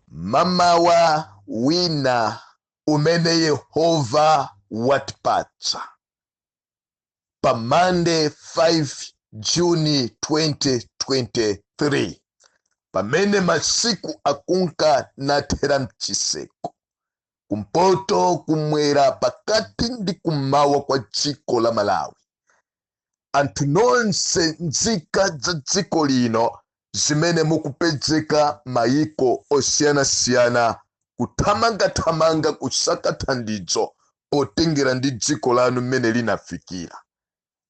Mamawa wina umene Yehova watipatsa pa Monday 5 Juni 2023, pamene masiku akunka nathera mchiseko kumpoto, kumwera, pakati ndi kummawa kwa dziko la Malawi, anthu nonse nzika za dziko lino zimene mukupezeka mayiko osiyanasiyana kuthamangathamanga kusaka thandizo potengera ndi dziko lanu mmene linafikira,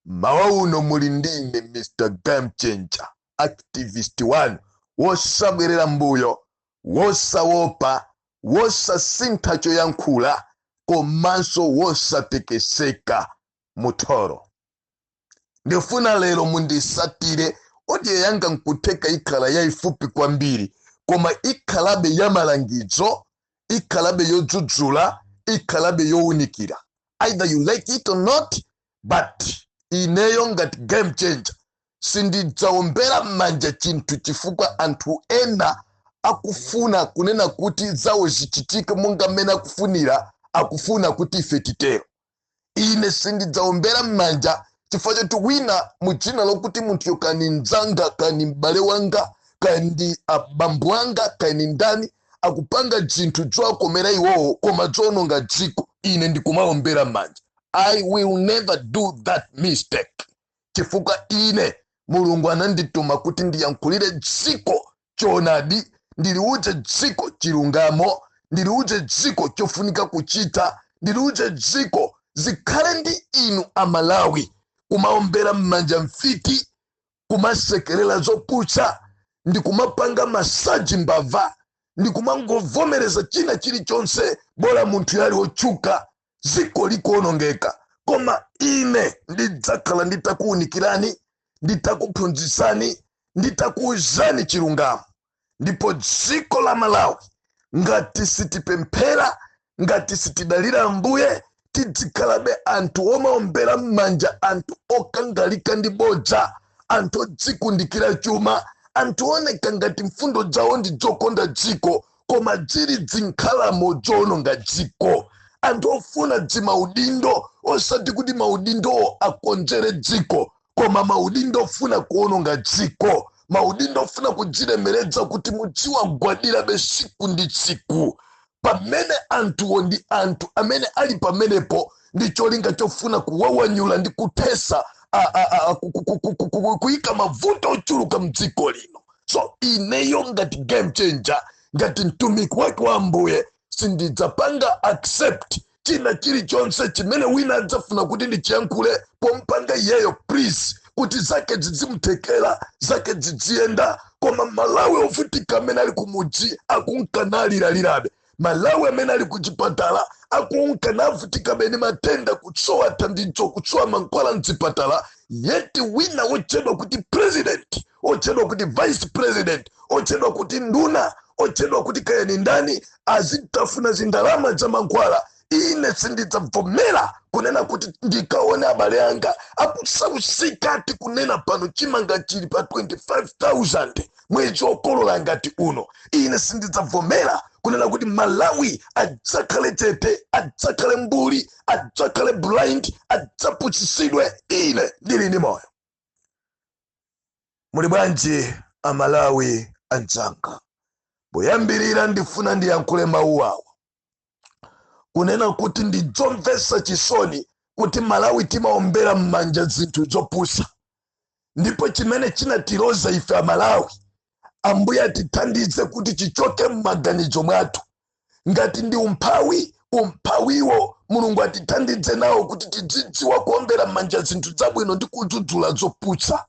mawa uno muli ndine Mr Game Changer, activist wanu wosabwerera mbuyo, wosawopa, wosasintha choyankhula, komanso wosatekeseka muthoro. Ndifuna lero mundisatire. Audio yanga nkutheka ikhala yayifupi kwambiri, koma ikhalabe ya malangizo, ikhalabe yodzudzula, ikhalabe yowunikira. Either you like it or not, but ineyo ngati Game Changer sindidzaombera m'manja chinthu chifukwa anthu ena akufuna kunena kuti zawo zichitike monga mmene akufunira, akufuna kuti ife titero. Ine sindidzaombera m'manja chifukwa choti wina mu dzina lokuti munthuyo kani mdzanga, kani m'bale wanga, kani abambo anga, kani ndani, akupanga zinthu zowakomera iwowo koma zoononga dziko, ine ndikumaombera m'manja. I will never do that mistake, chifukwa ine Mulungu anandituma kuti ndiyankhulire dziko choonadi, ndiliuze dziko chilungamo, ndiliuze dziko chofunika kuchita, ndiliuze dziko. Zikhale ndi inu Amalawi kumaombera m'manja mfiti, kumasekerera zoputsa, ndi kumapanga massage mbava, ndi kumangovomereza china chilichonse bola munthu yali wotchuka, dziko likuonongeka. Koma ine ndidzakhala nditakuwunikirani, nditakuphunzitsani, nditakuwuzani chilungamo. Ndipo dziko la Malawi, ngati sitipemphera, ngati sitidalira Ambuye, tidzikhalabe anthu omaombera m'manja anthu okangalika ndi bodza, anthu odzikundikira chuma, anthu oneka ngati mfundo zawo ndi zokonda dziko koma zili zinkhalamo zoononga dziko, anthu ofuna dzimaudindo, osati kuti maudindowo akonzere dziko, koma maudindo ofuna kuononga dziko, maudindo ofuna kudzilemeretsa kuti mudziwagwadirabe tsiku ndi tsiku, pamene anthuwo ndi anthu amene ali pamenepo ndi cholinga chofuna kuwawanyula ndi kuthesa kuyika mavuto ochuluka mdziko lino. So ineyo ngati Game Changer, ngati mtumiki wake wa Ambuye, sindidzapanga accept china chilichonse chimene wina adzafuna kuti ndichiyankhule pompanga iyeyo please kuti zake zidzimuthekera, zake zidziyenda, koma Malawi ovutika amene ali kumudzi akunkanaliralirabe, Malawi amene ali kuchipatala akunkanavutika bene matenda, kusowa thandizo, kusowa mankhwala mzipatala, yeti wina otchedwa kuti president, otchedwa kuti vice president, otchedwa kuti nduna, otchedwa kuti kayani ndani, azitafuna zindalama za mankhwala. Ine sindidzavomera kunena kuti ndikaone abale anga akusausika. Tikunena pano chimanga chili pa 25,000 mwezi okolola ngati uno. Ine sindidzavomera kunena kuti Malawi adzakhale chete, adzakhale mbuli, adzakhale blind, adzapusitsidwe ine ndili ndi moyo. Muli bwanji Amalawi anzanga? Poyambirira ndifuna ndiyankhule mawu awa kunena kuti ndidzomvetsa chisoni kuti Malawi timaombera m'manja zinthu zopusa, ndipo chimene chinatiloza ife Amalawi, Ambuye atithandize kuti chichoke m'maganizo mwathu. Ngati ndi umphawi, umphawiwo Mulungu atithandize nawo kuti tidzidziwa kuombera m'manja zinthu zabwino ndi kudzudzula zopusa.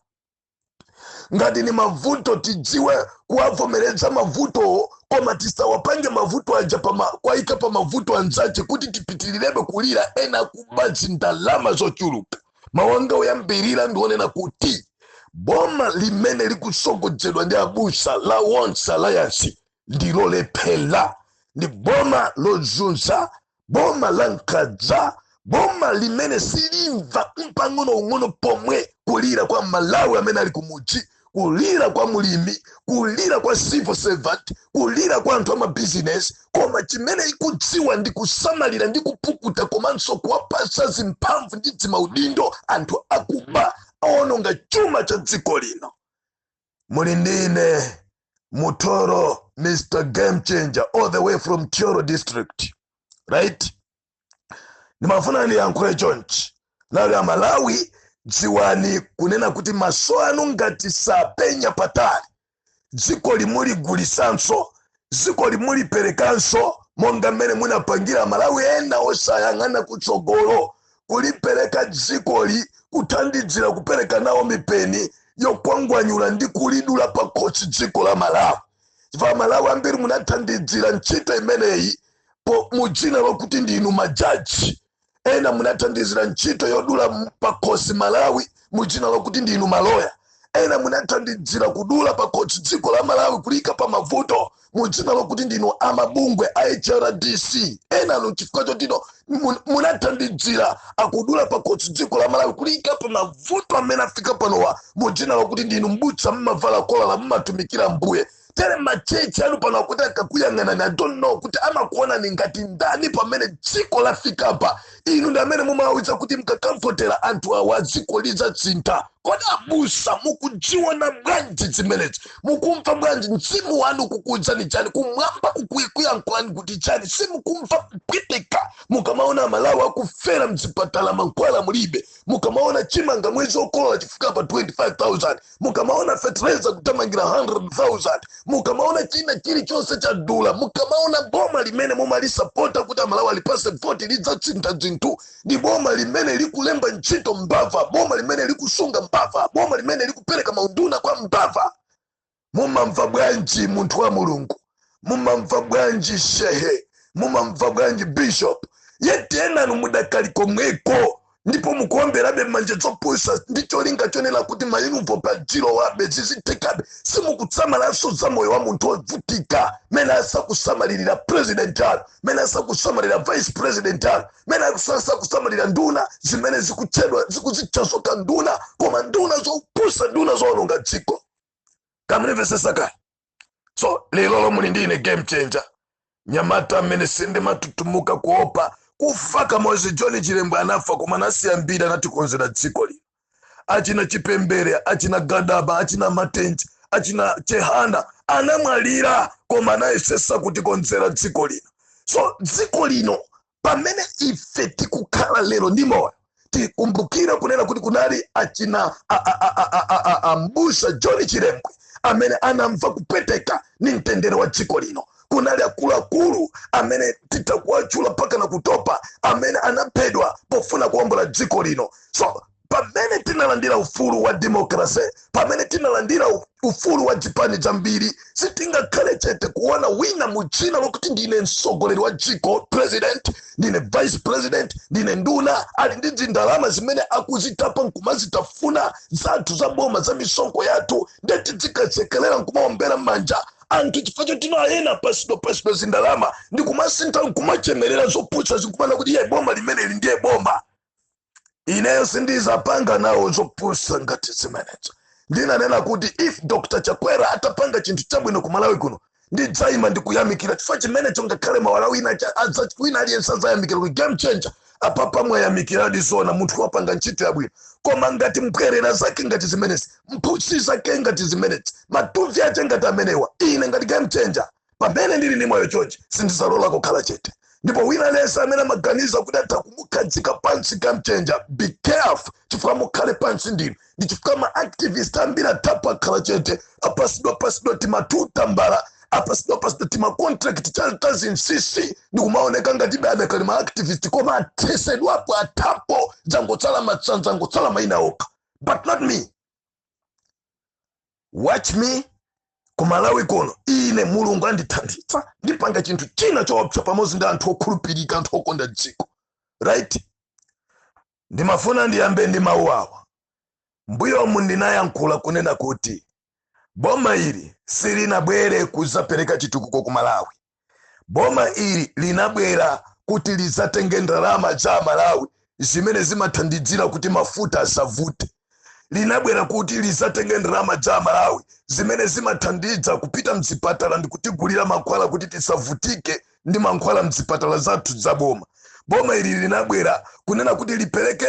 Ngati ni mavuto, tidziwe kuwavomereza mavutowo, koma tisawapange mavuto aja kwayika pa mavuto anzace kuti tipitilirebe kulira ena kuba zindalama zochuluka. Mawanga oyambirira ndionena kuti boma limene likusogozedwa ndi abusa la Onse Alliance ndilolephera, ndi boma lozunza, boma la nkhanza, boma limene silimva mpang'ono-ung'ono pomwe kulira kwa Malawi amene ali kumudzi, Kulira kwa mulimi, kulira kwa civil servant, kulira kwa anthu amabizinesi, koma chimene ikudziwa ndi kusamalira ndi kupukuta komanso kuwapasa zimphamvu ndi zimaudindo anthu akuba, aononga chuma cha dziko lino. Muli ndine Mutoro, Mr Game Changer, all the way from Thyolo District, right? Ndimafuna ndiyankhule chonchi nali Amalawi: dziwani kunena kuti maso anu ngati sapenya patali, dziko limuligulitsanso, dziko limuliperekanso, monga mmene munapangira Malawi ena osayang'ana kutsogolo, kulipereka dzikoli, kuthandizira kupereka nawo mipeni yokwangwanyula ndi kulidula pakhosi dziko la Malawi, chifukwa Malawi ambiri munathandizira ntchito imeneyi po mudzina lokuti ndinu majaji. Ena munathandizira ntchito yodula pakhosi Malawi mudzina lokuti ndinu maloya. Ena munathandizira kudula pakhosi dziko la Malawi, kulika pa mavuto, mudzina lokuti ndinu amabungwe a HRDC. Ena anu chifukwa chotino munathandizira akudula pakhosi dziko la Malawi, kulika pa mavuto amene afika panowa, mudzina lokuti ndinu mbutsa, mmavala kolala, mmatumikira Mbuye. Tere machechi anu pano akuti akakuyang'anani, I don't know kuti amakuonani ngati ndani. Pamene dziko lafikapa, inu ndi amene mumawawuza kuti mkakamvotera anthu awa dziko lidzasintha. Kodi abusa mukudziona bwanji zimenezi? Mukumva bwanji? Mzimu wanu kukuwuzani chani? Kumwamba kukuyankhulani kuti chani? Simukumva kupweteka mukamaona Malawi akufera mzipatala, mankhwala mulibe, mukamaona chimanga mwezi okolola chifika pa 25,000, mukamaona fertilizer kutamangira 100,000, mukamaona china chilichonse chadula, mukamaona boma limene mumalisapota kuti Amalawi alipase voti lidzasintha zinthu ndi boma limene likulemba ntchito mbava, boma limene likusunga mbava, boma limene likupereka maunduna kwa mbava, mumamva bwanji munthu wa Mulungu? Mumamva bwanji shehe? Mumamva bwanji bishop? Yeti enanu mudakali komweko ndipo mukuomberabe manja zopusa ndi cholinga chonena kuti mayunifomu pajilowabe, zizitekabe. Simukutsamalanso za moyo wa munthu wovutika, mene asakusamalirira president anu, mene asakusamalira vice president anu, mene asakusamalira nduna zimene zikutchedwa, zikuzitcha zokha nduna, koma nduna zopusa, nduna zowononga dziko. Kamunimvesesa kale? So lero lomwe ndine Game Changer, nyamata amene sindimatutumuka kuopa kufa kamodzi. John Chilembwe anafa, koma anasiya mbiri, anatikonzera dziko lino. Achina Chipembere, achina Gadaba, achina Matenje, achina Chehana anamwalira, koma anayesesa kutikonzera dziko lino. So dziko lino pamene ife tikukhala lero ndi moyo, tikumbukire kunena kuti kunali achina ambusa John Chilembwe amene anamva kupweteka ni mtendere wa dziko lino. Kunali akuluakulu amene titakuwatchula mpaka na kutopa, amene anaphedwa pofuna kuwombola dziko lino. So pamene tinalandira ufulu wa democracy, pamene tinalandira ufulu wa chipani chambiri, sitingakhale chete kuona wina mudzina lokuti ndine mtsogoleri wa dziko, president, ndine vice president, ndine nduna, ali ndi zindalama zimene akuzitapa nkumazitafuna zathu za boma, za misonkho yathu, ndeti zikasekelera nkumaombera m'manja anthu chifukwa choti ena pasidwa zindalama ndi kumasintha nkumachemerera zoputsa, zikumana kuti iye boma limeneli ndiye boma. Ineyo sindizapanga nawo zopusa ngati zimenezo. Ndinanena kuti if Dr Chakwera atapanga chinthu chabwino ku Malawi kuno, ndidzayima ndikuyamikira chifukwa chimenecho. Ngakhale mawala wina wina aliyense adzayamikira kuti Game Changer, apapa mwayamikiradi zona, munthu wapanga ntchito yabwino. Koma ngati mbwerera zake ngati zimenezi, mphutsi zake ngati zimenezi, matuvi ache ngati amenewa, ine ngati Game Changer, pamene ndili ndi moyo chonchi, sindizalola kukhala chete. Ndipo wina aliyense amene amaganiza kuti atha kumukhazika pansi Game Changer, be careful, chifukwa mukhale pansi ndinu. Ndi chifukwa ma activist ambiri athapo akhala chete, apasidwa pasidwa timatuta mbala, apasidwa pasidwa tima contract tazinsisi, ndikumaoneka ngati adakali ma activist, koma athesedwapo, athapo, dzangotsala matsanza, angotsala mayina okha. But not me, watch me. Kumalawi kuno ine Mulungu andithandiza, ndipanga chinthu china choopsa pamodzi ndi anthu okhulupirika, anthu okonda dziko, right? Ndimafuna ndiyambe ndi mawu awa. Mbuyomu ndinayankhula kunena kuti boma ili silinabwere kuzapereka chitukuko ku Malawi. Boma ili linabwera kuti lizatenge ndalama za Malawi zimene zimathandizira kuti mafuta asavute. Linabwera kuti lizatenge ndalama za Malawi zimene zimathandiza kupita mzipatala ndi kutigulira mankhwala kuti tisavutike ndi mankhwala mzipatala zathu za boma. Boma ili linabwera kunena kuti lipereke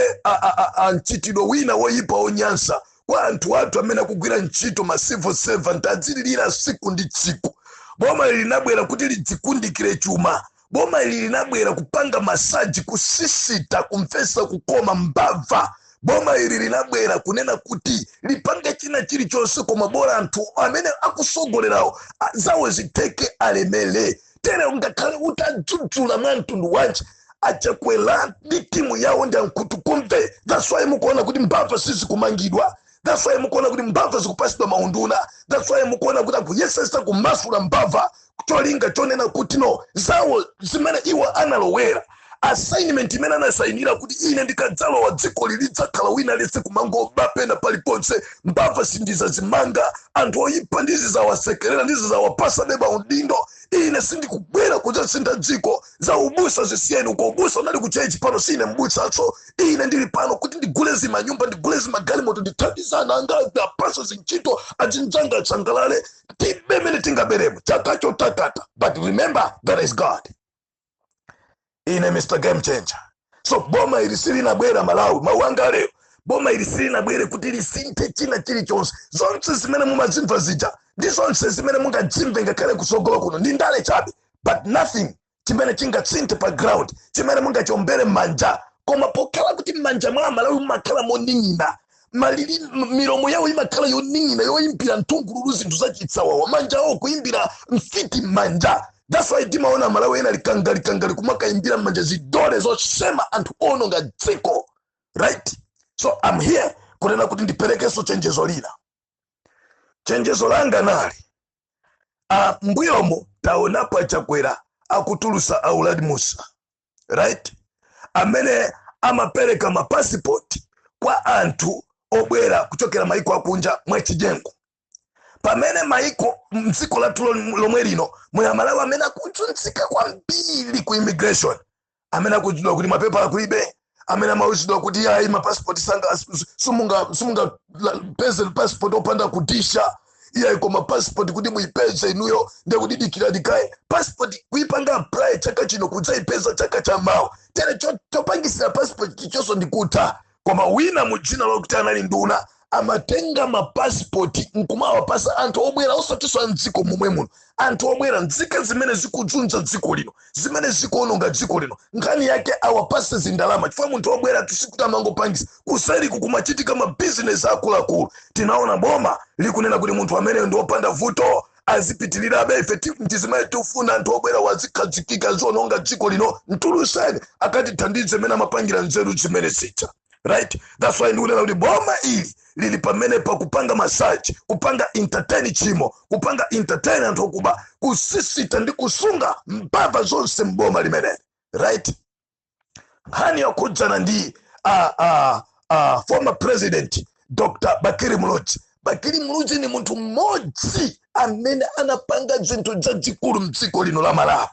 mchitidwe wina woyipa, wonyansa kwa anthu athu amene akugwira ntchito, ma civil servant, adzililira tsiku ndi tsiku. Boma ili linabwera kuti lidzikundikire chuma. Boma ili linabwera kupanga massage, kusisita, kumvesa kukoma mbava. Boma ili linabwera kunena kuti lipange china chilichonse, koma bola anthu amene akusogolerawo zawo zitheke, alemele. Tere ngakhale utadzudzula mwa mtundu wanji, Achakwera ndi timu yawo ndi amkhutukumve. That's why mukuona kuti mbava sizikumangidwa. That's why mukuona kuti mbava zikupasidwa maunduna. That's why mukuona kuti akuyesesa kumasula mbava, cholinga chonena kuti no, zawo zimene iwo analowera, assignment imene anasayinira kuti ine ndikadzalowa dziko lidzakhala wina lese kumangoba pena paliponse, mbava sindizazimanga, anthu oyipa ndizizawasekerera, ndizizawapasa beba udindo, ine sindikubwera kudzasintha dziko, za ubusa zisiyeni uko, ubusa unali ku church, pano sine mbusaso, ine ndili pano kuti ndigule zimanyumba, ndigule zimagalimoto, ndithandizana anga, apasa zintchito azinzanga, atsangalale, tibe mene tingaberemo chaka chotakata. But remember, there is God. Ine Mr Game Changer. So boma ili silinabwera, Malawi, mawu anga lero, boma ili silinabwere kuti lisinthe china chilichonse. Zonse zimene mumazimva zija ndi zonse zimene mungadzimve ngakhale kutsogolo kuno ndi ndale chabe, but nothing chimene chingatsinthe pa ground, chimene mungachombere m'manja. Koma pokhala kuti m'manja mwa Amalawi mumakhala moning'ina malili, milomo yawo imakhala yoning'ina, yoyimbira mthungululu, zinthu zachitsawawa, manja awo kuyimbira mfiti m'manja. That's why timaona Malawi ena likangalikangale kumakayimbira m'manja zidole zosema, anthu ononga dziko, right? So I'm here kunena kuti ndiperekenso chenjezo lina. Chenjezo langa nali mbuyomo taonapo Achakwera akutulusa Aulad Musa, right, amene amapereka mapasipoti kwa anthu obwera kuchokera maiko akunja mwachinyengo, pamene maiko mdziko lathu lomwe lino muli Amalawi amene akuzunzika kwambiri ku immigration, amene akudziwa kuti mapepala kulibe, amene amauzidwa kuti ayi, mapasipoti sanga simunga peze passport opanda kudisha, iyayi, koma passport kuti muyipeze inuyo ndekudidikirani kaye. Passport kuipanga apply chaka chino, kudzayipeza chaka cha mawa. Tere chopangisira passport chichonso ndikutha. Koma wina mu dzina lokuti anali nduna amatenga mapasipoti nkumawapasa anthu obwera, osatinso a mdziko momwe muno, anthu obwera, nzika zimene zikudzunza dziko lino, zimene zikuononga dziko lino. Nkhani yake awapase zindalama, chifukwa munthu obwera tusikuti amangopangisa kuseriku kumachitika mabizinesi akuluakulu. Tinaona boma likunena kuti munthu ameneyo ndi wopanda vuto, azipitirirabe, ife ndizimene tifuna, anthu obwera wazikhazikika ziononga dziko lino, mtuluseni akatithandize mene amapangira nzeru zimene zija, right? That's why ndikunena kuti boma ili lili pamene pakupanga massage, kupanga entertain chimo, kupanga entertain anthu okuba, kusisita ndi kusunga mbava zonse mboma limeneli, right? Nkhani yokhudzana ndi former president Dr Bakili Muluzi. Bakili Muluzi ni munthu mmodzi amene anapanga zinthu zazikulu mdziko lino la Malawi.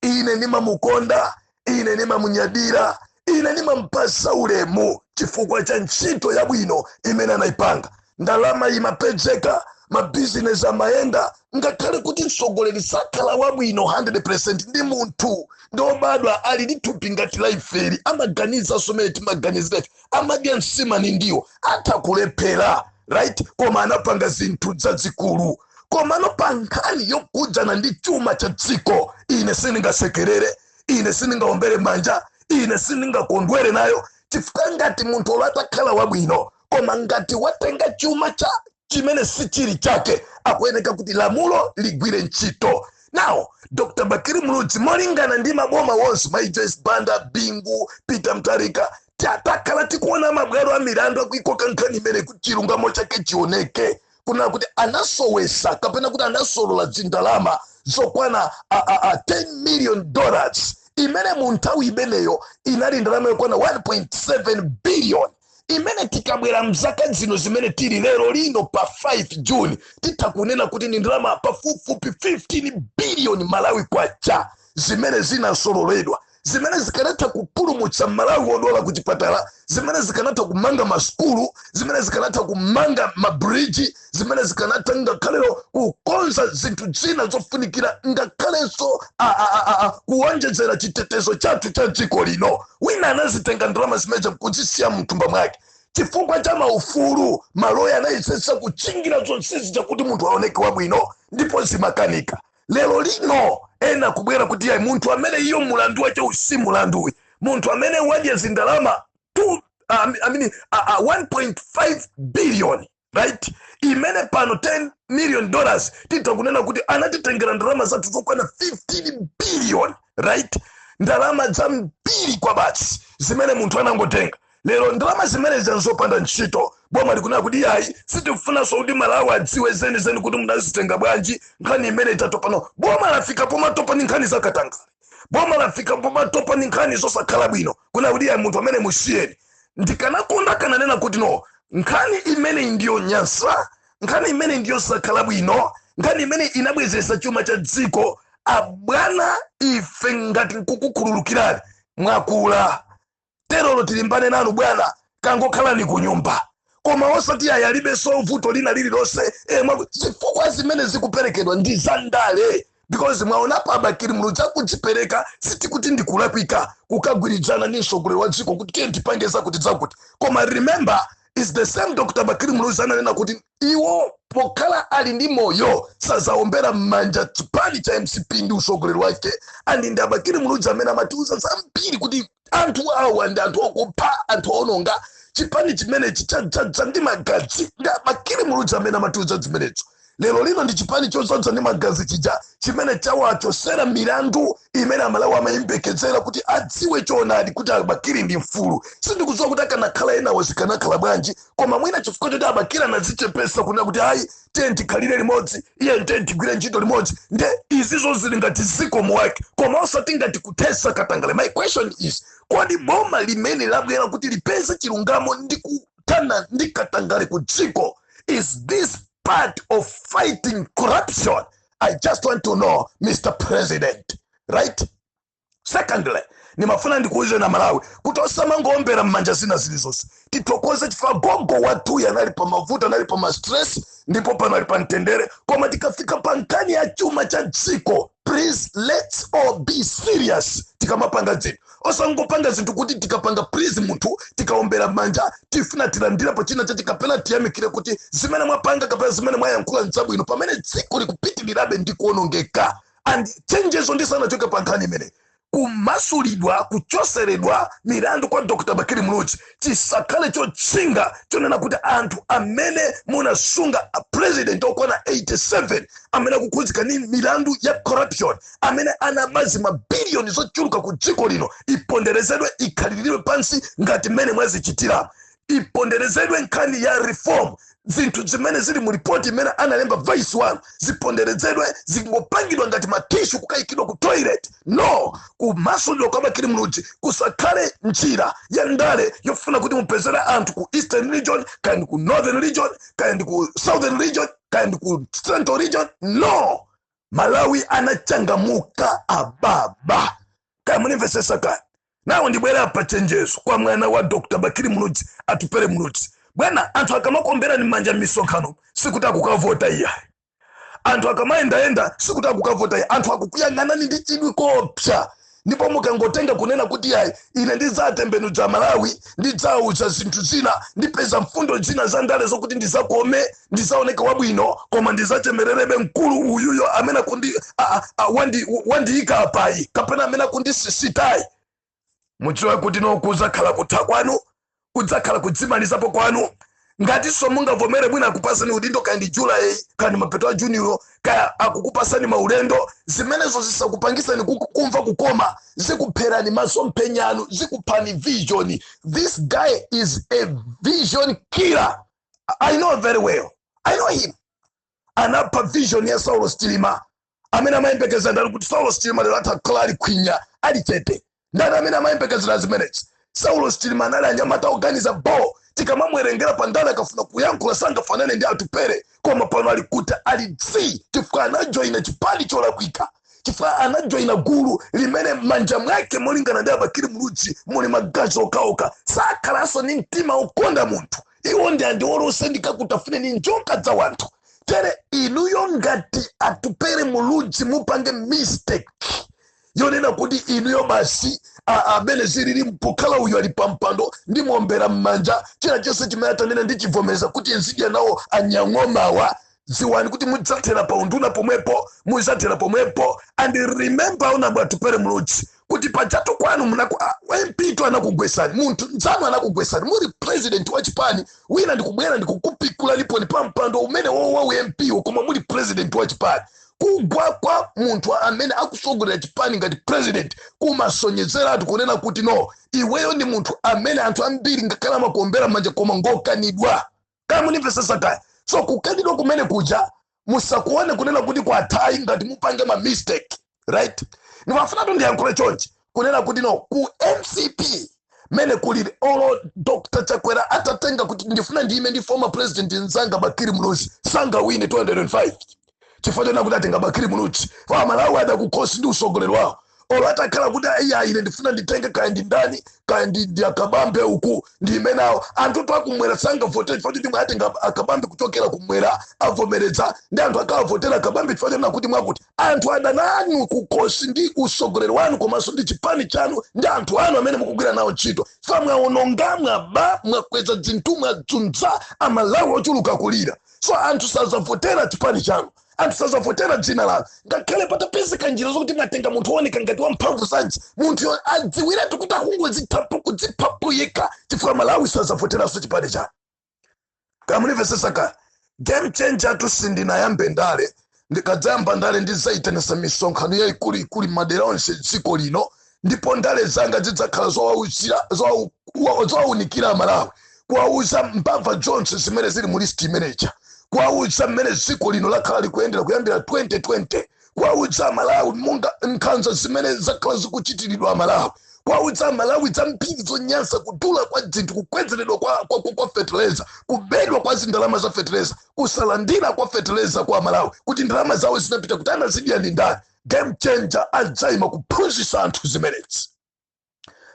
Ine nimamukonda, ine nimamunyadira, ine nimampasa ulemu chifukwa cha ntchito yabwino imene anayipanga. Ndalama imapezeka, mabizinesi amayenda, ngakhale kuti mtsogoleri sakhala wabwino 100%. Ndi munthu, ndi obadwa, ali ndi thupi ngati la ifeli, amaganiza somene timaganizira ife, amadya nsima ni ndiwo, atha kulephera, right? Koma anapanga zinthu zazikulu. Koma no, pa nkhani yokhudzana ndi chuma cha dziko, ine sindingasekerere, ine sindingaombere manja, ine sindingakondwere nayo, chifukwa ngati munthu olo atakhala wabwino, koma ngati watenga chuma cha chimene sichili chake, akuyeneka kuti lamulo ligwire ntchito. Now Dr Bakili Muluzi, molingana ndi maboma wonse, mai Joyce Banda, Bingu, Peter Mutharika, takhala tikuona mabwalo a milandu akuikoka nkhani imene kuti chilungamo chake chioneke, kuna kuti anasowesa kapena kuti anasolola zindalama zokwana $10 million, imene mu nthawi imeneyo inali ndalama yokwana 1.7 billion, imene tikabwera mzaka zino zimene tili lero lino pa 5 June, titha kunena kuti ni ndalama pafupifupi 15 billion Malawi kwacha zimene zinasololedwa. Zimene zikanatha kupulumutsa Malawi wodwala ku chipatala, zimene zikanatha kumanga masukulu, zimene zikanatha kumanga mabridge, zimene zikanatha ngakhalero kukonza zinthu zina zofunikira, ngakhalenso kuwonjezera chitetezo chathu cha dziko lino. Wina anazitenga ndalama zimene kuzisiya mthumba mwake chifukwa cha maufulu. Maloya anayesetsa kuchingira zonsezi chakuti munthu aoneke wabwino, ndipo zimakanika. Lero lino ena kubwera kuti ayi, munthu amene iyo mulandu wache usi mulanduwi, munthu amene wadya zindalama 2, I mean, 1.5 billion, right, imene pano $10 million, titha kunena kuti anatitengera ndalama zathu zokwana 15 billion, right? Ndalama zambiri kwa basi zimene munthu anangotenga. Lero ndalama zimene zanzopanda ntchito, boma likunena kuti yayi, sitifunanso kuti Malawi adziwe zenizeni kuti munazitenga bwanji. Nkhani imene itatopano, boma lafika pomatopa ndi nkhani zakatangale, boma lafika pomatopa ndi nkhani zosakhala bwino, kuna kuti yayi, munthu amene musiyeni. Ndikanakonda kananena kuti no, nkhani imene ndiyo nyasa, nkhani imene ndiyo sakhala bwino, nkhani imene inabwezesa chuma cha dziko. Abwana, ife ngati nkukukhululukirani, mwakula terolo, tilimbane nanu bwana, kangokhalani ku nyumba, koma osati ayi, alibenso vuto lina lililonse. Zifukwa zimene zikuperekedwa ndi zandale, because mwaonapo a Bakili Muluzi akudzipereka. Sitikuti ndikulakwika kukagwirizana ndi mtsogoleri wa dziko kuti tiye tipange zakuti zakuti, koma remember, is the same Dr Bakili Muluzi ananena kuti iwo pokhala ali ndi moyo sazaombera m'manja chipani cha MCP ndi utsogoleri wake. And ndi a Bakili Muluzi amene amatiuza zambiri kuti anthu awa ndi anthu okupha, anthu ononga, chipani chimenechi chadzadza ndi magazi. Ndi a Bakili Muluzi amene amatiuza zimenezo. Lero lino ndi chipani chodzadza ndi magazi chija chimene chawachosera milandu imene Amalawi amayembekezera kuti adziwe choonadi kuti a Bakili ndi mfulu. Sindikudziwa kuti akanakhala enawo zikanakhala bwanji, koma mwina chifukwa choti a Bakili anadzichepesa kunena kuti ayi, tiye tikhalire limodzi, iye tiye tigwire ntchito limodzi, nde izizo zili ngati zikomo wake, koma osati ngati kuthesa katangale. My question is, kodi boma limene labwera kuti lipeze chilungamo ndi kuthana ndi katangale ku dziko, is this part of fighting corruption? I just want to know, Mr President, right? Secondly, nimafuna ndikuuze na Malawi kuti osamangowombera m'manja zina zilizonse. Tithokoze chifukwa gogo wathuyu anali pa mavuto, anali pa ma stress, ndipo pano ali pa mtendere. Koma tikafika pa nkhani ya chuma cha dziko, please, let's all be serious tikamapanga zinthu. Osangopanga zinthu kuti tikapanga please munthu, tikaombera manja, tifuna tilandirepo china chachi kapena tiyamikire kuti zimene mwapanga kapena zimene mwayankhula nzabwino, pamene dziko likupitirirabe ndi kuonongeka. And chenjezo ndisanachoke pa nkhani imene, kumasulidwa, kuchoseredwa milandu kwa Dr Bakili Muluzi chisakhale chotchinga chonena kuti anthu amene munasunga a president okwana 87 amene akukhudzika ndi milandu ya corruption, amene anabazi mabiliyoni zochuluka ku dziko lino, iponderezedwe, ikhaliridwe pansi ngati mmene mwazichitira. Iponderezedwe nkhani ya reform, zinthu zimene zili mu ripoti imene analemba vice wanu ziponderezedwe, zingopangidwa ngati ma tissue kukayikidwa ku toilet. No, kumasulidwa kwa Bakili Muluzi kusakhale njira ya ndale yofuna kuti mupezere anthu ku Eastern Region, kaya ndi ku Northern Region, kaya ndi ku Southern Region, kaya ndi ku Central Region. No, Malawi anachangamuka ababa, kaya munimvesesa kaya. Nawo ndibwera pa chenjezo kwa mwana wa Dr Bakili Muluzi, Atupele Muluzi. Bwana, anthu akamakomberani m'manja m'misonkhano sikuti akukavota iya. Anthu akamayendayenda sikuti akukavota iya. Anthu akukuyang'anani ndi chidwi kopsa, ndipo mukangotenga kunena kuti ayi, ine ndidzatembenuza Malawi, ndidzauza zinthu zina, ndipeza mfundo zina za ndale zokuti ndizakome, ndizaoneka wabwino, koma ndidzachemererebe mkulu uyuyo amene akundi wandiyika apayi kapena amene akundisisitayi, mudziwe kuti no, kudzakhala kutha kwanu, kudzakhala kudzimalizapo kwanu. Ngatinso mungavomere mwina akupasani udindo, kaya ndi July, kaya ndi mapeto a Juniyo, kaya akukupasani maulendo, zimenezo zisakupangisani kumva kukoma. Zikupherani masomphenyanu, zikuphani vision. This guy is a vision killer. I know very well, I know him. Anapha vision ya Saulos Chilima. Amene amayembekezera ndani kuti Saulos Chilima lero atakhala ali khwinya, ali chete? Ndani amene amayembekezera zimenezi? Saulos Chilima anali anyamata oganiza bo. Tikamamwerengera pandale, akafuna kuyankhula sangafanane ndi Atupere, koma pano ali kuti? Ali dzi, chifukwa anajoyina chipani cholakwika. Chifukwa anajoyina gulu limene manja mwake, molingana ndi Abakiri Muluzi, muli magazi okhaokha. Sakhalanso ndi mtima okonda munthu. Iwo ndi andiolose ndikakutafune ni njoka za wanthu. Tere inuyo ngati Atupere Muluzi mupange mistake yonena kuti inuyo basi amene zilili mpokhala uyu ali pampando, ndimombera m'manja, china chonse chimene atanena ndichivomereza kuti nzidya nawo anyang'omawa, dziwani kuti mudzathera pa unduna pomwepo, mudzathera pomwepo. And remember, unabwa Atupere Muluzi, kuti pajatu kwanu munaku MP tu anakugwesani, munthu nzanu anakugwesani muli president wa chipani. Wina ndikubwera ndikukupikula liponi pa mpando umene wowa MP, koma muli president wa chipani. Kugwa kwa munthu amene akusogolera chipani ngati president kumasonyezeratu kunena kuti no, iweyo ndi munthu amene anthu ambiri ngakhale amakuombera manja koma ngokanidwa. Kaya munimvesesa kaya. So kukanidwa kumene kuja musakuone kunena kuti kwathayi ngati mupange ma mistake, right? Ndimafuna ndiyankhule chonchi kunena kuti no, ku MCP mene kulili, olo Dr Chakwera atatenga kuti ndifuna ndiyime ndi former president nzanga Bakiri Muluzi, sangawine 205, chifukwa chona kuti atenga Bakiri Muluzi. Fa Malawi adakukhosi ndi usogoleri wawo. Olo atakhala kuti iya, ine ndifuna nditenge kaya ndi ndani, kaya ndi Akabambe uku ndiyime nawo, anthu to akumwera sangavotere, chifukwa choti mwe atenga Akabambe kuchokera kumwera, avomeredza ndi anthu akavotera Akabambe, chifukwa chona kuti mwakuti anthu adananu kukhosi ndi usogoleri wanu komanso ndi chipani chanu ndi anthu anu amene mukugwira nawo ntchito, chifukwa mwaononga, mwaba, mwakweza zinthu, mwadzunza Amalawi ochuluka kulira. So anthu sazavotera chipani chanu, anthu sazavotera dzina lanu, ngakhale patapezeka njira zokuti mwatenga munthu wooneka ngati wamphamvu zanji. Munthuyo adziwiretu kuti akungodzithapo kudziphapo yekha, chifukwa Malawi sazavoteranso chipani chanu. Kamunimvesesa ka? Game changer tu, sindinayambe ndale. Ndikadzayamba ndale ndidzayitanisa misonkhano yayikuluikulu madera onse dziko lino, ndipo ndale zanga zidzakhala zowaunikira Amalawi, kuwauza mbava zonse zimene zili mu list imeneja, kuwauza mmene dziko lino lakhala likuyendera kuyambira 2020, kuwauza Amalawi monga nkhanza zimene zakhala zikuchitiridwa Amalawi, kuwauza Amalawi zambiri zonyansa, kudula kwa zinthu, kukwezeredwa kwa fertilizer, kubedwa kwa zindalama za fertilizer, kusalandira kwa fertilizer kwa Amalawi, kuti ndalama zawo zinapita kuti, anazidya ndi ndani. Game changer adzayima kuphunzitsa anthu zimenezi.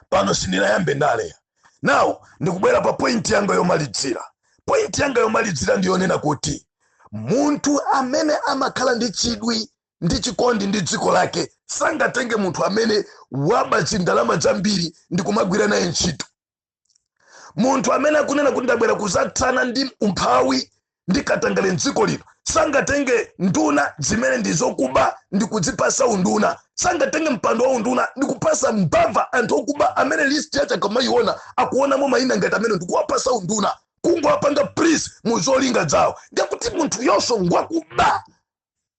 Pano sindinayambe ndale. Now ndikubwera pa point yanga yomalizira. Point yanga yomalizira ndiyonena kuti munthu amene amakhala ndi chidwi ndi chikondi ndi dziko lake sangatenge munthu amene waba zindalama zambiri ndi kumagwira naye ntchito. Munthu amene akunena kuti ndabwera kuzathana ndi umphawi ndi katangale mdziko lino sangatenge nduna zimene ndi zokuba ndi kudzipasa unduna, sangatenge mpando wa unduna ndi kupasa mbava, anthu okuba amene list yache akamayiona akuonamo mayina ngati amene, ndikuwapasa unduna, kungowapanga please mu zolinga zawo, ndikuti munthu yonso ngwakuba.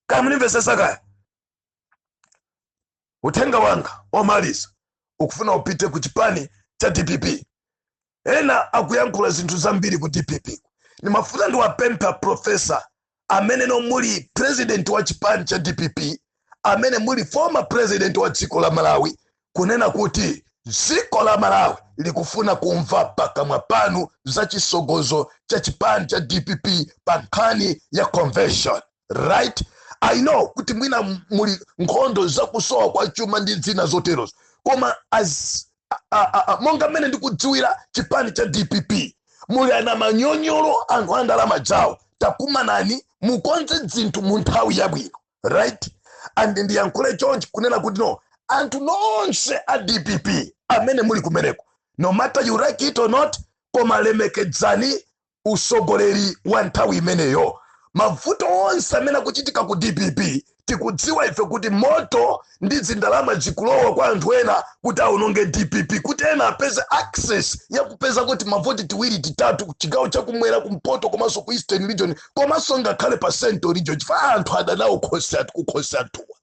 Kaya munimvesesa kaya. Uthenga wanga womaliza ukufuna upite ku chipani cha DPP. Ena akuyankhula zinthu zambiri ku DPP. Ndimafuna ndiwapempha professor amene no muli president wa chipani cha DPP, amene muli former president wa dziko la Malawi, kunena kuti dziko la Malawi likufuna kumva pakamwa panu za chisogozo cha chipani cha DPP pa nkhani ya convention, right? I know kuti mwina muli nkhondo zakusowa kwa chuma ndi zina zoterozo, koma as monga mmene ndikudziwira chipani cha DPP, muli ana manyonyolo, anthu a ndalama zawo. Takumanani mukonze zinthu mu nthawi yabwino, right? And ndiyankhule chonchi kunena kuti no, anthu nonse a DPP amene muli kumeneko, no matter you like it or not, koma lemekedzani usogoleri wa nthawi imeneyo. Mavuto onse amene akuchitika ku DPP, tikudziwa ife kuti moto ndi zindalama zikulowa kwa anthu ena kuti aononge DPP, kuti ena apeze access yakupeza kuti mavoti tiwiri, titatu, chigawo chakumwera, kumpoto, komanso ku Eastern Region, komanso ngakhale pa Central Region, chifukwa anthu adanawo khosi atu kukhosi anthuwa.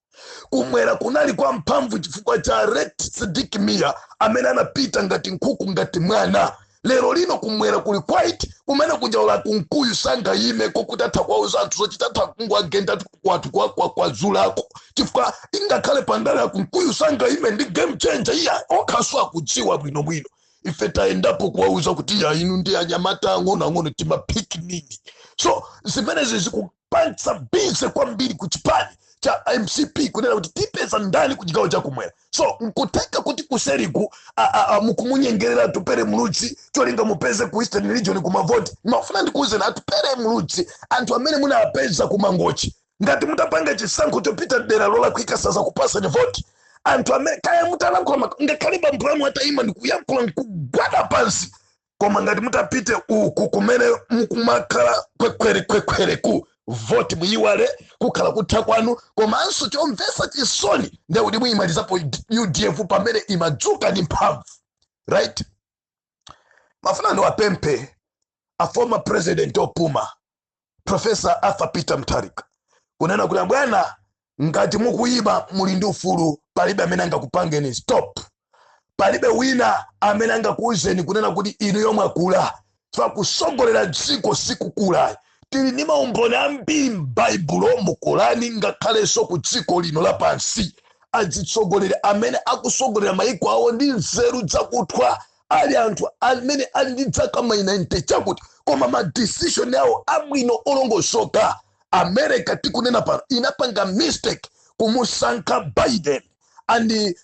Kumwera kunali kwa mphamvu chifukwa cha late Sidik Mia amene anapita ngati nkhuku, ngati mwana. Lero lino kumwera kuli quiet. Kumene kujaula Kunkuyu sangayime kokuti atha kuwauza anthu zochita, atha kungwagenda kwathu kwazulako, chifukwa ingakhale pandale ya Kunkuyu sangayime ndi Game Changer. Iya, okhaso akudziwa bwinobwino. Ife tayendapo kuwauza kuti iya, inu ndi anyamata ang'onoang'ono, timapiknini. So zimenezi zikupangitsa busy kwambiri ku chipani. cha MCP kunena kuti tipeza ndani ku chigawo chakumwera. So nkutheka kuti kuseriku mukumunyengerera Atupele Muluzi, cholinga mupeze ku Eastern Region kumavoti. Mafuna ndikuwuzeni, Atupele Muluzi, anthu amene munapeza kumangochi, ngati mutapanga chisankho chopita dera lolakwika, sazakupasani voti. Anthu amene kaya mutalankhula, ngakhale bambo anu atayima ndikuyankhula nkugwada pansi, koma ngati mutapite uku kumene mukumakhala kwekwere kwekwereku, voti muyiwale, kukhala kutha kwanu. Komanso chomvetsa chisoni ndekuti muyimalizapo UDF pamene imadzuka ndi mphamvu, right? Mafuna ndiwapemphe a former president opuma, Professor Arthur Peter Mutharika, kunena kuti, bwana, ngati mukuyima, muli ndi ufulu. Palibe amene angakupangeni stop, palibe wina amene angakuwuzeni kunena kuti inu yomwe akula. Chifukwa kusogolera dziko sikukula. Tili ndi maumboni ambiri m'Baibulo, mukolani, ngakhalenso ku dziko lino lapansi, azitsogoleri amene akusogolera maiko awo ndi nzeru zakuthwa ali anthu amene ali ndi zaka ma 90 chakuti, koma ma decision awo abwino, olongosoka. America tikunena pano inapanga mistake kumusankha Biden, and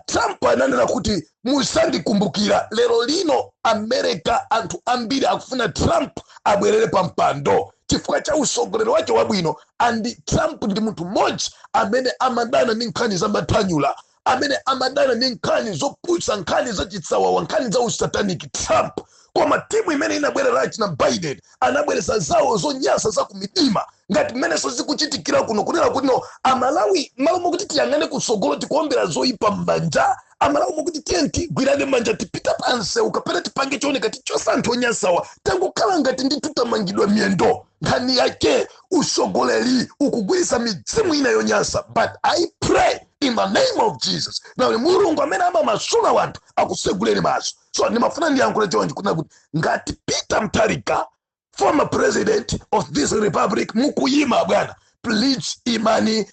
Trump ananena kuti musandikumbukira. Lero lino America, anthu ambiri akufuna Trump abwerere pa mpando chifukwa cha usogoleri wake wabwino. And Trump ndi munthu mmodzi amene amadana ndi nkhani za mathanyula, amene amadana ndi nkhani zoputsa, nkhani zachitsawawa, nkhani za usatanic, Trump. Koma timu imene inabwera na Biden anabweresa zawo zonyasa za kumidima, ngati mmenenso zikuchitikira kuno, kunena kuti no, Amalawi, malo mokuti tiyang'ane kutsogolo, tikuombera zoyipa m'manja. Amalawi, mokuti tiye tigwirane manja, tipita pansewu kapena tipange chooneka tichosa anthu onyasawa, tangokhala ngati ndithu tamangidwa miyendo. Nkhani yake usogoleri ukugwirisa midzimu ina yonyasa. But I pray in the name of Jesus na Mulungu amene amamasula wanthu akuseguleni maso. So ndimafuna ndiyankhule chonchi, kunena kuti ngati Peter Mutharika, former president of this republic, mukuyima, bwana, please imani,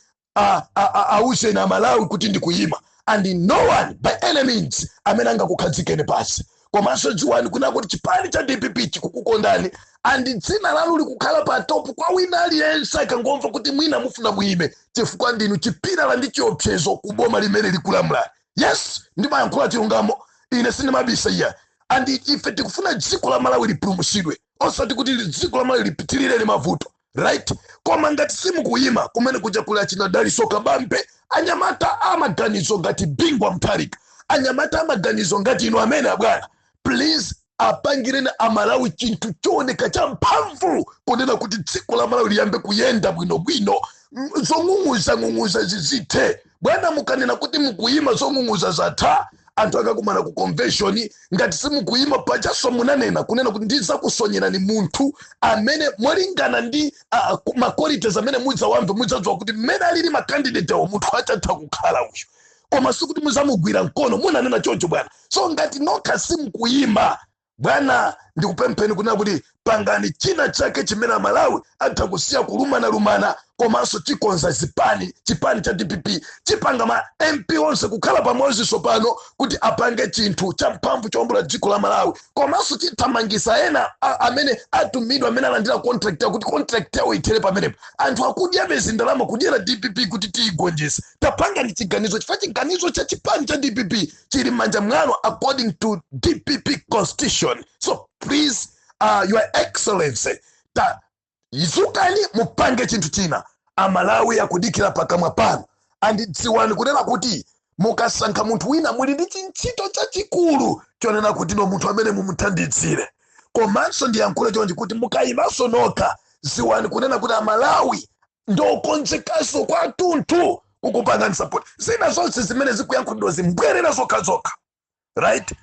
awuzeni Amalawi kuti ndikuyima, and no one by any means amene angakukhazikeni pasi. Komanso dziwani kuna kuti chipani cha DPP chikukukondani, and dzina lanu likukhala pa top kwa wina aliyense akangomva kuti mwina mufuna muyime, chifukwa ndinu chipilala ndi chiopsezo ku boma limene likulamulani. Yes, ndimayankhula chilungamo, ine sindimabisa iya. And ife tikufuna dziko la Malawi lipulumutsidwe, osati kuti dziko la Malawi lipitirire li mavuto, right? Koma ngati simukuyima, kumene kuja kuli achina Daliso Kabambe, anyamata amaganizo ngati Bingwa Mutharika, anyamata amaganizo ngati inu amene, abwana, please apangireni Amalawi chinthu chooneka cha mphamvu, kunena kuti dziko la Malawi liyambe kuyenda bwinobwino. Zong'ung'uza ng'ung'uza zizithe. Bwana, mukanena kuti mukuyima, zong'ung'uza zatha, anthu akakumana ku convention. Ngati simukuyima, pachaso munanena kunena kuti ndizakusonyerani munthu amene molingana ndi ma qualities amene mudzawamve, mudzadziwa kuti mmene alili ma candidate awo, munthu achatha kukhala uyu, koma sikuti muzamugwira mkono. Munanena choncho, bwana. So ngati nokha simukuyima, bwana, ndikupempheni kunena kuti pangani china chake chimene Amalawi atha kusiya kulumanalumana, komanso chikonza zipani. Chipani cha DPP chipanga ma MP onse kukhala pamodzi tsopano kuti apange chinthu champhamvu chowombola dziko la Malawi, komanso chithamangisa ena amene atumidwa, amene alandira contract yawo, kuti contract yawo ithere pamenepo. Anthu akudyabe zindalama, kudyera DPP kuti tiyigonjese. Tapanga ndi chiganizo, chifukwa chiganizo cha chipani cha DPP chili m'manja mwanu according to DPP constitution. So please, Your Excellency, ta izukani mupange chinthu china. Amalawi akudikira pakamwa pano. Andidziwani kunena kuti mukasankha munthu wina, muli ndi chintchito chachikulu chonena kuti no, munthu amene mumuthandizire. Komanso ndiyankhule chonchi kuti mukayimanso nokha, ziwani kunena kuti Amalawi ndokonzekanso kwathunthu kukupangani support. Zina zonse zimene zikuyankhulidwa zimbwerera zokhazokha, right?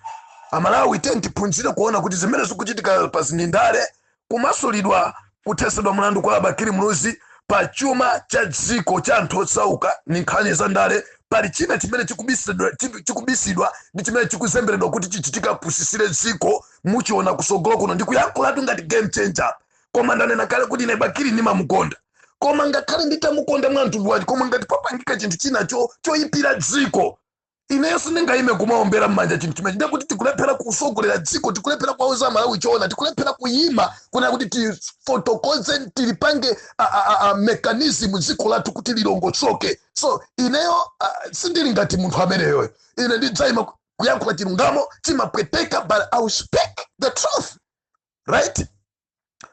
Amalawi, tiye tiphunzire kuona kuti zimene zikuchitika pa zindale, kumasulidwa, kuthesedwa mlandu kwa Abakiri Muluzi pa chuma cha dziko cha anthu osauka, ni nkhani za ndale. Pali china chimene chikubisidwa ndi chimene chikuzemberedwa kuti chichitika pusisire dziko. Muchiona kusogolo kuno. Ndikuyankhulatu ngati game changer, koma ndanena kale kuti ine Bakiri ndimamukonda. Koma ngakhale nditamukonda mwa mtundu wake, koma ngati papangika chinthu china choyipira dziko, Ineyo sindingayime kumaombera m'manja chinthu chimene ndekuti tikulephera kusogolera dziko, tikulephera kuwauza Malawi choona, tikulephera kuyima kunena kuti tifotokoze, tilipange a mechanism dziko lathu kuti lilongosoke. So ineyo sindili ngati munthu ameneyoyo. Ine ndidzayima kuyankhula chilungamo. Chimapweteka, but I will speak the truth, right?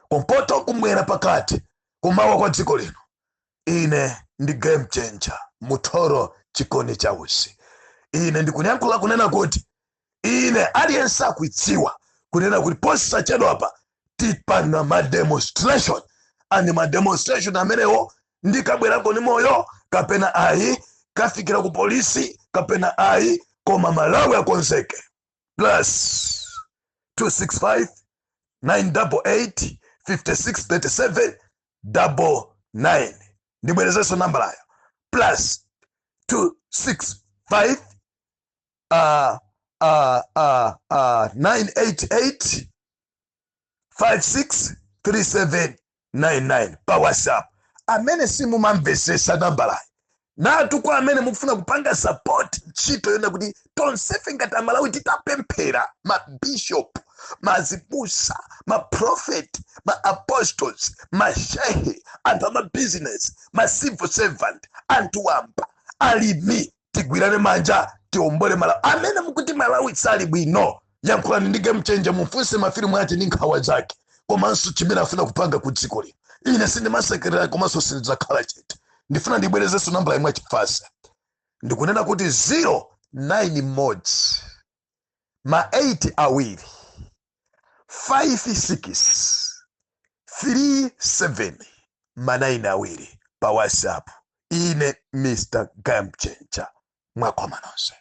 Kumpoto, kumwera, pakati, kumawa kwa dziko lino, ine ndi Game Changer Muthoro Chikoni Chausi. Ine ndikuyankhula kunena kuti ine aliyense akuidziwa kunena kuti posachedwapa tipanga ma demonstration, and ma demonstration amenewo, ndikabwerako ni moyo kapena ayi, kafikira ku polisi kapena ayi, koma Malawi akonzeke. +265 988 56 37 99. Ndibwerezenso nambalayo: +265 988 56 37 99 pa WhatsApp. Amene simumamvesesa nambalayi, natu kwa amene mukufuna kupanga support ntchito yona kuti tonsefe ngati Amalawi titapemphera, mabishop, mazibusa, maprofeti, maapostles, mashehe, anthu amabusiness, ma civil servant, anthu wamba, alimi, tigwirane manja tiombole Malawi. Amene mukuti Malawi sali bwino, yankhulani ndi Game Changer, mufunse mafilimu ake ndi nkhawa zake komanso chimene afuna kupanga ku dziko lino. Ine sindimasekerera komanso sindidzakhala chete. Ndifuna ndibwerezenso nambala imwe chifasa. Ndikunena kuti 09 mmodzi, ma 8 awiri, 5 6 3 7, ma 9 awiri pa WhatsApp. Ine Mr Game Changer, mwakoma nonse.